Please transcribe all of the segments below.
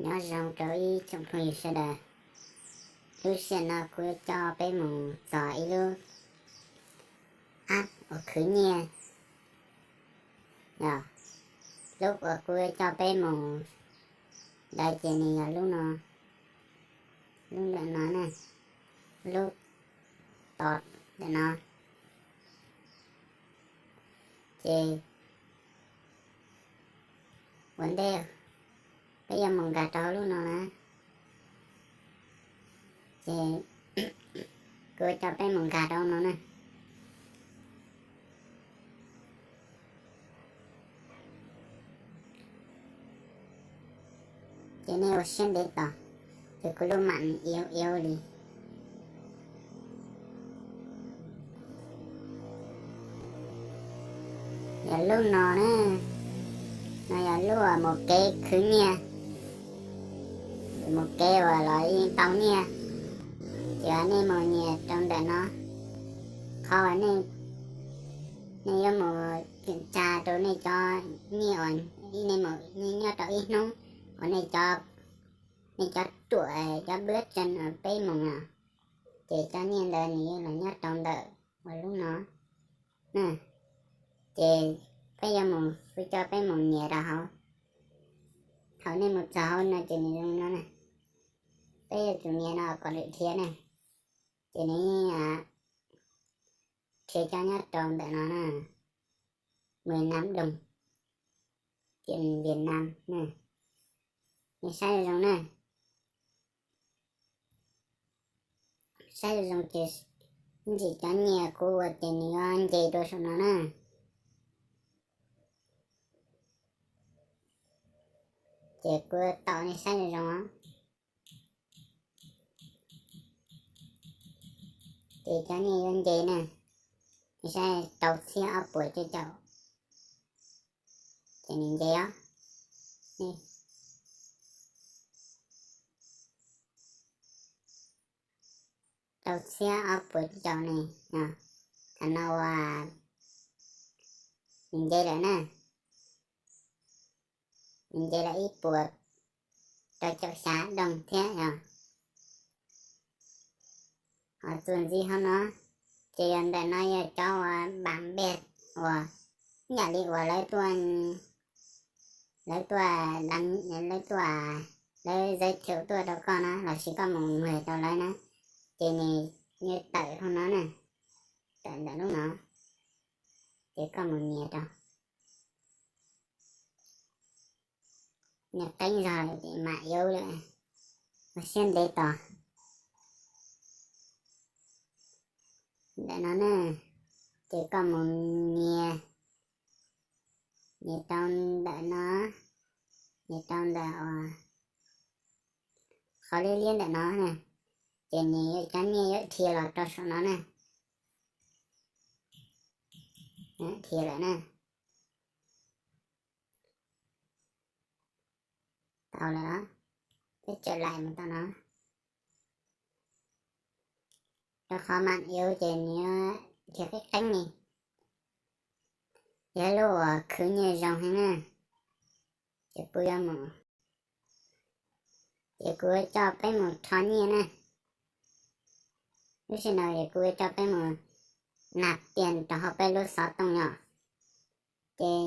Nyob zoo rau ib tsoom phooj ywg sawv daws. Lub sij hawm no kuv coj peb mus txog ib lub app uas khwv nyiaj os. Lub uas kuv coj peb mus ntawd ces nws yog lub no, lub ntawm no ne, lub tos ntawm no. Ces ua ntej peb yuav mus nkag rau lub no na, ces kuv coj peb mus nkag rau no na. Ces nej ua siab ntev tos, ces kuv lub mam nws iau iau li. Yog lub no na, no yog lub uas mus kev khwv nyiaj, mus kev uas los yeej tau nyiaj. Ces nej mus nyias rau ntawm no, qhov uas nej yuav mus kiểm tra rau nej cov nyiaj uas nej mus nyob rau ib hnub uas nej cov, nej cov ruam cov bwab tsees uas peb moos no, ces cov nyiaj ntawd nws yuav los nyob rau ntawm uas lub no. Ces peb yuav mus, kuv coj peb mus nyias rau hauv. Thaum nej mus txog hauv no ces nws zoo no na. Peb yuav tsum nyias no kom lwm dhia na. Ces nws yeej dhia cov nyob rau ntawm no na, mười năm đồng, tiền Việt Nam na. Nej saib zoo zoo na. Saib zoo zoo ces ntsim cov nyiaj kuv ua ces nws yuav nce rau saum no na. Ces kuv taum nej saib zoo zoo os. Ces cov nyiaj yuav nce na, nej saib, rau txhiab ob puas cuaj caum, ces nws nce os. Rau txhiab ob puas cuaj caum ne, thaum no uas nws nce lawm na, nws nce lawm ib puas rau caum xya đồng thiab yog. Ho txuas ntxiv hauv no, ces yog ntawm no yog cov uas bản vẹt uas ib yam li uas lawv tuaj, lawv tuaj, lawv tuaj, lawv giới thiệu tuaj rau koj na, los sis koj mus muag rau lawv na, ces nws yuav tawm hauv no na, tawm ntawm lub no, ces koj mus nyias rau. Nws qeeb zog mam yuav lawm, ua siab ntev tos. Ntawm no na, ces koj mus nyias, nyias rau ntawm no, nyias rau ntawm uas qhov liab liab ntawm no na, ces nws yuav cov nyiaj yuav dhia los rau saum no na. Dhia lawm na. Tau lawm, peb tawm laim mus tau no. Rau qhov mam yuav ces nws dhia qeeb qeeb li, yog lub uas khwv nyiaj zoo heev na. Ces kuv yuav mus, ces kuv coj peb mus rho nyiaj na. Lub sij hawm no ces kuv coj peb mus nạp tiền rau hauv peb lub xov tooj no. Ces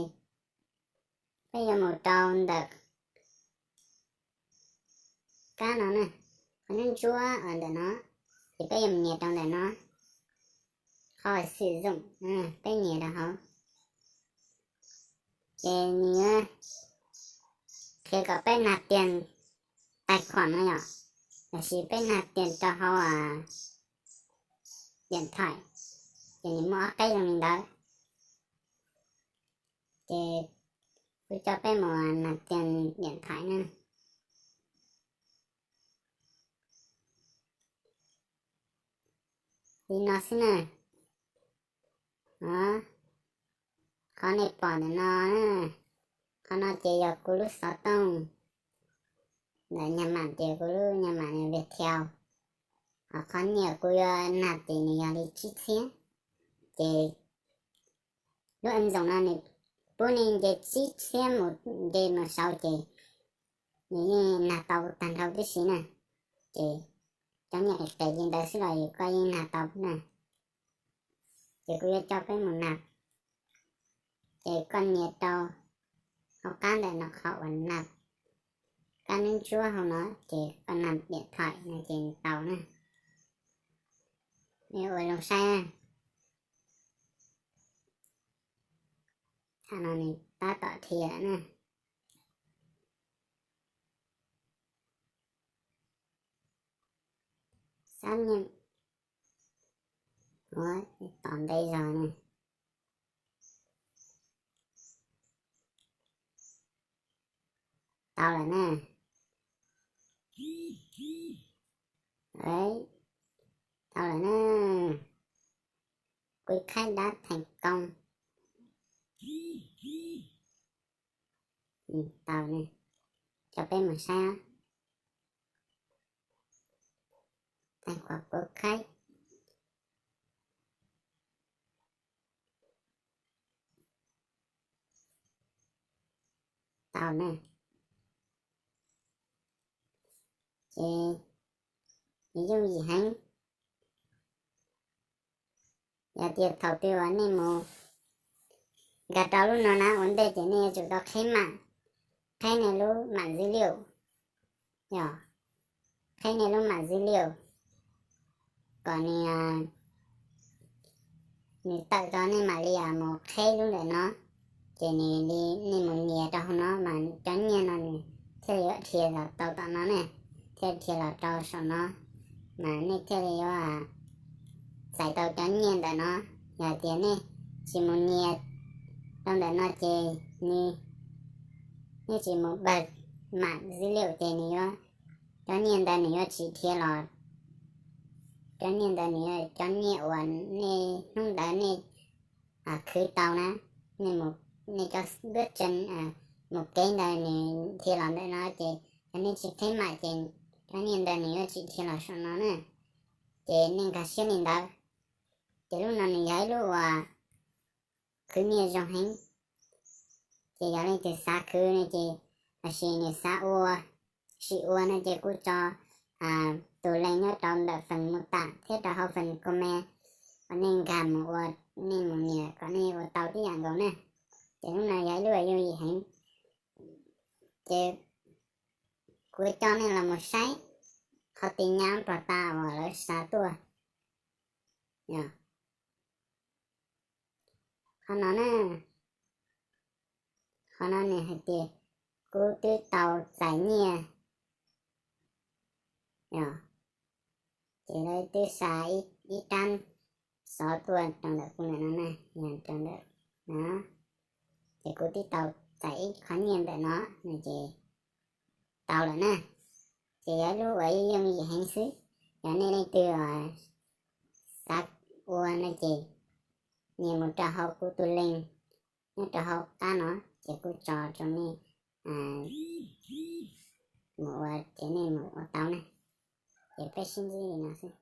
peb yuav mus rau ntawm kab no na, qhov ntsuab ntsuab ntawm no, ces peb yuav mus nias rau ntawm no, qhov uas sử dụng, peb nias rau hauv. Ces nws yuav qhia kom peb nạp tiền tài khoản no yom, los sis peb nạp tiền rau hauv điện thoại, ces nws muaj ob qeb zoo li ntawd. Ces kuv coj peb mus nạp tiền điện thoại na. Li no xwb na. Qhov nej pom ntawm no, qhov no ces yog kuv lub xov tooj, ntawm nhà mạng ces kuv lub nhà mạng Viettel. Ho qhov nyiaj kuv yuav nạp ces nws yog li tsib txhiab. Ces lub ntxoom no nws pub nej nce tsib txhiab mus nce mus saud ces nws yeej nag tau tag nrho tib si na. Ces cov nyiaj qis qis li ntawd xwb los yus koj yeej nag tau na. Ces kuv yuav coj peb mus nag, ces koj nias rau hauv qab ntawm no qhov uas nag kab nub ntsuab hauv no, ces koj nag diam thaim no ces tau na. Nws ua zoo saib na. Thaum no nws tab tom dhia na. Xab nyeej, ua tom ntej zog na. Tau lawm na. Tau lawm na. Quỹ khai đá thành công. Tau na. Coj peb mus saib. Tài khoản của khách. Tau na. Ces nws yooj yim heev. Yog tias thaum twg uas nej mus nkag rau lub no na ua ntej ces nej yuav tsum tau qheb mam, qheb nej lub mạng dữ liệu, yog, qheb nej lub mạng dữ liệu kom nws, nws tawm tau nej mam li mus qheb lub ntawm no. Ces nws li nej mus nias rau hauv no mas cov nyiaj no nws thiaj li yuav dhia los tau tom no ne, thiaj dhia los rau saum no, mas nej thiaj li yuav txais tau cov nyiaj ntawm no. Yog tias nej tsis mus nias rau ntawm no ces nws, nej tsis mus bawg mạng dữ liệu ces nws yuav, cov nyiaj ntawd nws yuav tsis dhia los. Cov nyiaj ntawd nws yog cov nyiaj uas nej hnub ntawd nej khwv tau na, nej, nej cov bước chân, mus kev ntawd nws dhia los ntawm no ces yog nej tsis qheb mam ces cov nyiaj ntawd nws yuav tsis dhia los saum no na. Ces nej nkag siab li ntawd. Ces lub no nws yog ib lub uas khwv nyiaj zoo heev. Ces yog leej twg xav khwv no ces, los sis nws xav ua, sim ua no ces kuv tso tus link nyob rau ntawm phần mô tả thiab rau hauv phần comment, kom nej nkag mus ua, nej mus nias kom nej ua tau tib yam nkaus na. Ces lub no yog ib lub yooj yim heev. Ces kuv coj nej los mus saib qhov tin nhắn pos tas uas lawv xa tuaj. Qhov no na, qhov no nws hais tias kuv twb tau txais nyiaj. Ces lawv twb xa ib rab xov tuaj rau ntawm kuv ntawm no na, yog rau ntawm no. Ces kuv twb tau txais ib qho nyiaj ntawm no no ces tau lawm na. Ces yog ib lub uas yooj yim heev xwb. Yog nej leej twg xav ua no ces nias mus rau hauv kuv tus link nyob rau hauv qab no, ces kuv tso rau nej mus ua ces nej mus ua tau na. Ces peb sib ntsib li no xwb.